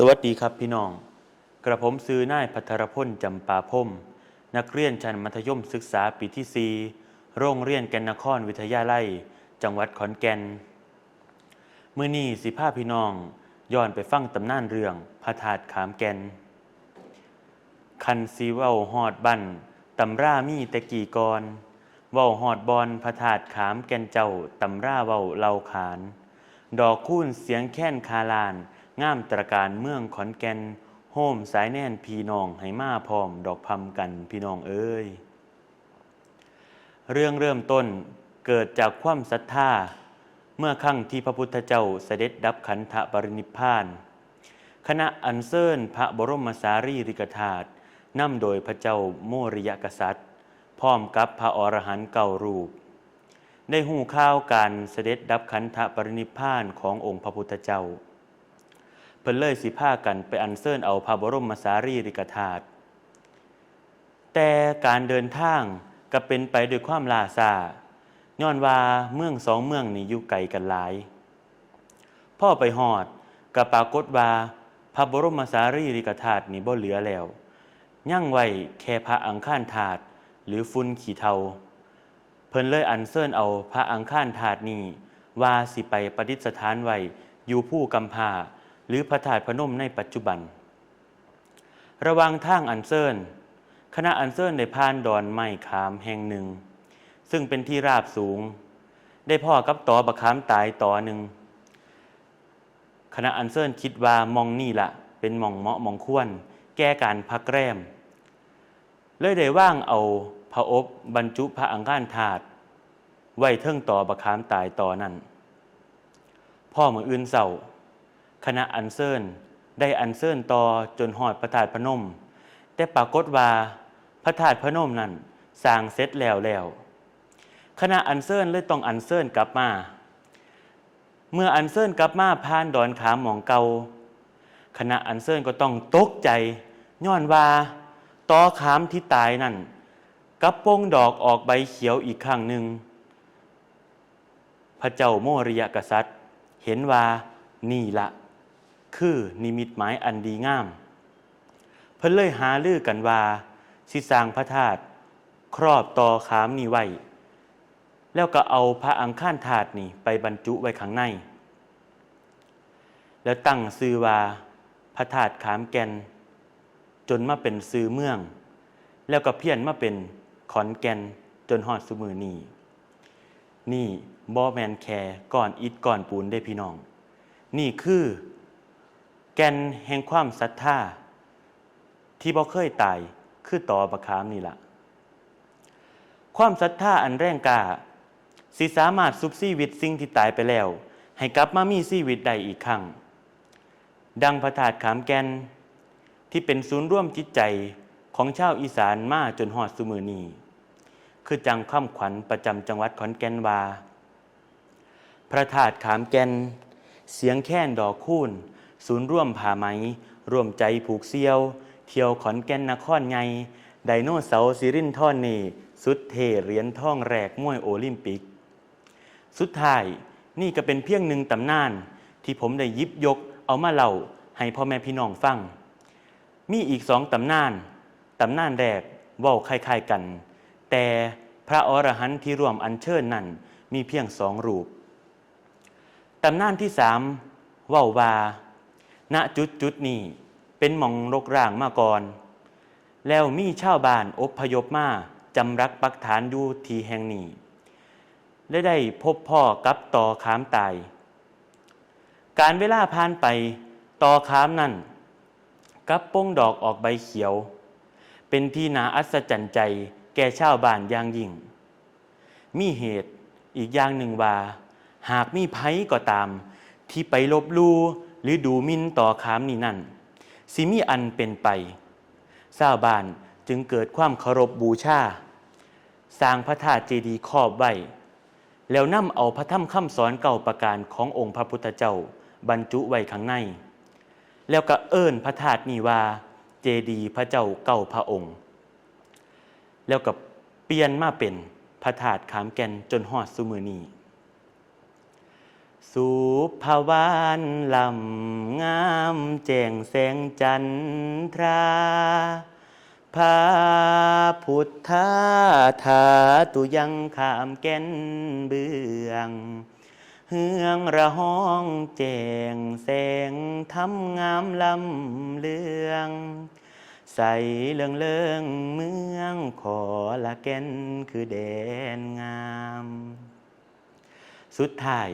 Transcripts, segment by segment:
ສະຫວັດດີຄັບພີ່ນ້ອງ, ກະຜົມຊື່ນາຍ ພັດທະລະພົນ ຈຳປາພົມ, ນັກຮຽນຊັ້ນມັດທະຍົມສຶກສາປີທີສີ່ ໂຮງຮຽນແກ່ນນະຄອນວິທະຍາໄລ ຈັງຫວັດຂອນແກ່ນ. ມື້ນີ້ຊິພາພີ່ນ້ອງຍ້ອນໄປຟັງຕຳນານເລື່ອງພະທາດຂາມແກ່ນ. ຄັນຊິເວົ້າຮອດບັ້ນ ຕຳລາມີແຕ່ກີ້ກ່ອນ, ເວົ້າຮອດບ່ອນພະທາດຂາມແກ່ນເຈົ້າ ຕຳລາເວົ້າເລົ່າຂານ. ດອກຄູນສຽງແຄນຄາລ້ານ ງາມຕຣະການເມືອງຂອນແກ່ນ, ໂຮມສາຍແນນພີ່ນ້ອງໃຫ້ມາພ້ອມດອກພຳກັນ ພີ່ນ້ອງເອີຍ. ເລື່ອງເລີ່ມຕົ້ນເກີດຈາກຄວາມສັດທາ ເມື່ອຄັ້ງທີ່ພະພຸດທະເຈົ້າສະເດັດດັບຂັນທະປະລິນິບພານ, ຄະນະອັນເຊີນພະບໍລົມມະສາລີລິກະທາດ ນຳໂດຍພະເຈົ້າໂມຣິຍະກະສັດ ພ້ອມກັບພະອໍລະຫັນເກົ້າຮູບ ໄດ້ຮູ້ຂ່າວການສະເດັດດັບຂັນທະປະລິນິບພານຂອງອົງພະພຸດທະເຈົ້າ. ເພິ່ນເລີຍຊິພາກັນໄປອັນເຊີນເອົາພະບໍລົມມະສາລີລິກະທາດ. ແຕ່ການເດີນທາງກໍເປັນໄປດ້ວຍຄວາມລ້າຊ້າ, ຍ້ອນວ່າເມືອງສອງເມືອງນີ້ຢູ່ໄກກັນຫຼາຍ. ພໍໄປຮອດກໍປາກົດວ່າພະບໍລົມມະສາລີລິກະທາດນີ້ບໍ່ເຫຼືອແລ້ວ, ຍັງໄວ້ແຄ່ພະອັງຄານທາດ ຫຼື ຝຸ່ນຂີ້ເຖົ້າ. ເພິ່ນເລີຍອັນເຊີນເອົາພະອັງຄານທາດນີ້ ວ່າຊິໄປປະດິດສະຖານໄວ້ຢູ່ພູກຳພ້າ ຫຼື ພະທາດພະນົມໃນປັດຈຸບັນ. ລະຫວ່າງທາງອັນເຊີນ, ຄະນະອັນເຊີນໄດ້ຜ່ານດອນໄມ້ຂາມແຫ່ງໜຶ່ງ ເຊິ່ງເປັນທີ່ລາບສູງ, ໄດ້ພໍ້ກັບຕໍບັກຂາມຕາຍຕໍໜຶ່ງ. ຄະນະອັນເຊີນຄິດວ່າໝ່ອງນີ້ລະເປັນໝ່ອງເໝາະໝ່ອງຄວນແກ່ການພັກແຮມ, ເລີຍໄດ້ວາງເອົາພະອົບບັນຈຸພະອັງຄານທາດໄວ້ເທິງຕໍບັກຂາມຕາຍຕໍນັ້ນ. ພໍມື້ອື່ນເຊົ້າ, ຄະນະອັນເຊີນໄດ້ອັນເຊີນຕໍ່ຈົນຮອດພະທາດພະນົມ, ແຕ່ປາກົດວ່າພະທາດພະນົມນັ້ນສ້າງເສັດແລ້ວແລ້ວ. ຄະນະອັນເຊີນເລີຍຕ້ອງອັນເຊີນກັບມາ. ເມື່ອອັນເຊີນກັບມາຜ່ານດອນຂາມໝ່ອງເກົ່າ, ຄະນະອັນເຊີນກໍຕ້ອງຕົກໃຈ, ຍ້ອນວ່າຕໍຂາມທີ່ຕາຍນັ້ນ ກັບປົ່ງດອກອອກໃບຂຽວອີກຄັ້ງໜຶ່ງ. ພະເຈົ້າໂມຣິຍະກະສັດເຫັນວ່ານີ້ລະຄືນິມິດໝາຍອັນດີງາມ. ເພິ່ນເລີຍຫາລືກັນວ່າຊິສ້າງພະທາດຄອບຕໍຂາມນີ້ໄວ້, ແລ້ວກໍເອົາພະອັງຄານທາດນີ້ໄປບັນຈຸໄວ້ຂ້າງໃນ ແລ້ວຕັ້ງຊື່ວ່າພະທາດຂາມແກ່ນ, ຈົນມາເປັນຊື່ເມືອງ, ແລ້ວກໍພຽນມາເປັນຂອນແກ່ນ ຈົນຮອດຊຸມື້ນີ້. ນີ້ບໍ່ແມ່ນແຄ່ກ້ອນອິດກ້ອນປູນເດ້ພີ່ນ້ອງ, ນີ້ຄືແກ່ນແຫ່ງຄວາມສັດທາ ທີ່ບໍ່ເຄີຍຕາຍ ຄືຕໍບັກຂາມນີ້ລະ. ຄວາມສັດທາອັນແຮງກ້າ ຊິສາມາດຊຸບຊີວິດສິ່ງທີ່ຕາຍໄປແລ້ວ ໃຫ້ກັບມາມີຊີວິດໄດ້ອີກຄັ້ງ. ດັ່ງພະທາດຂາມແກ່ນ ທີ່ເປັນສູນລວມຈິດໃຈຂອງຊາວອີສານມາຈົນຮອດຊຸມື້ນີ້, ຄືຈັ່ງຄຳຂວັນປະຈຳຈັງຫວັດຂອນແກ່ນວ່າ ພະທາດຂາມແກ່ນ, ສຽງແຄນດອກຄູນ, ສູນລວມຜ້າໄໝ, ລວມໃຈຜູກສ່ຽວ, ທ່ຽວຂອນແກ່ນນະຄອນໃຫຍ່, ໄດໂນເສົາສິລິນທອນເນ, ສຸດເທ່ຫຼຽນທອງແລກມວຍໂອລິມປິກ. ສຸດທ້າຍ, ນີ້ກໍເປັນພຽງໜຶ່ງຕຳນານທີ່ຜົມໄດ້ຫຍິບຍົກເອົາມາເລົ່າໃຫ້ພໍ່ແມ່ພີ່ນ້ອງຟັງ. ມີອີກສອງຕຳນານ, ຕຳນານແລກເວົ້າຄ້າຍໆກັນ, ແຕ່ພະອໍລະຫັນທີ່ຮ່ວມອັນເຊີນນັ້ນມີພຽງສອງຮູບ. ຕຳນານທີສາມເວົ້າວ່າ, ນະຈຸດໆນີ້ເປັນໝ່ອງລົກຮ້າງມາກ່ອນ, ແລ້ວມີຊາວບ້ານອົບພະຍົບມາຈຳຫຼັກປັກຖານຢູ່ທີ່ແຫ່ງນີ້ ແລະ ໄດ້ພົບພໍ້ກັບຕໍຂາມຕາຍ. ການເວລາຜ່ານໄປ, ຕໍຂາມນັ້ນກັບປົ່ງດອກອອກໃບຂຽວ, ເປັນທີ່ໜ້າອັດສະຈັນໃຈແກ່ຊາວບ້ານຢ່າງຍິ່ງ. ມີເຫດອີກຢ່າງໜຶ່ງວ່າ, ຫາກມີໃຜກໍຕາມທີ່ໄປລົບຫຼູ່ ຫຼື ດູໝິ່ນຕໍຂາມນີ້ນັ້ນ, ຊິມີອັນເປັນໄປ. ຊາວບ້ານຈຶ່ງເກີດຄວາມເຄົາລົບບູຊາ, ສ້າງພະທາດເຈດີຄອບໄວ້, ແລ້ວນຳເອົາພະທຳຄຳສອນເກົ້າປະການຂອງອົງພະພຸດທະເຈົ້າບັນຈຸໄວ້ຂ້າງໃນ, ແລ້ວກໍເອີ້ນພະທາດນີ້ວ່າເຈດີພະເຈົ້າເກົ້າພະອົງ, ແລ້ວກໍປ່ຽນມາເປັນພະທາດຂາມແກ່ນຈົນຮອດຊຸມື້ນີ້. ສຸພະວານລ້ຳງາມແຈ້ງແສງຈັນທາ ພະພຸດທາທາຕຸຍັງຂ້າມແກ່ນເບື້ອງ ເຮືອງລະຮອງແຈ້ງແສງທຳງາມລ້ຳເລືອງ ໃສເຫຼືອງເລີງເມືອງຂໍລະແກ່ນຄືແດນງາມ. ສຸດທ້າຍ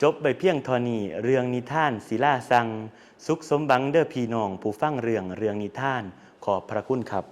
ຈົບໄວ້ພຽງເທົ່ານີ້ ເລື່ອງນິທານສິລາຊັງ. ສຸກສົມຫວັງເດີ້ພີ່ນ້ອງຜູ້ຟັງເລື່ອງ ເລື່ອງນິທານ. ຂອບພະຄຸນຄັບ.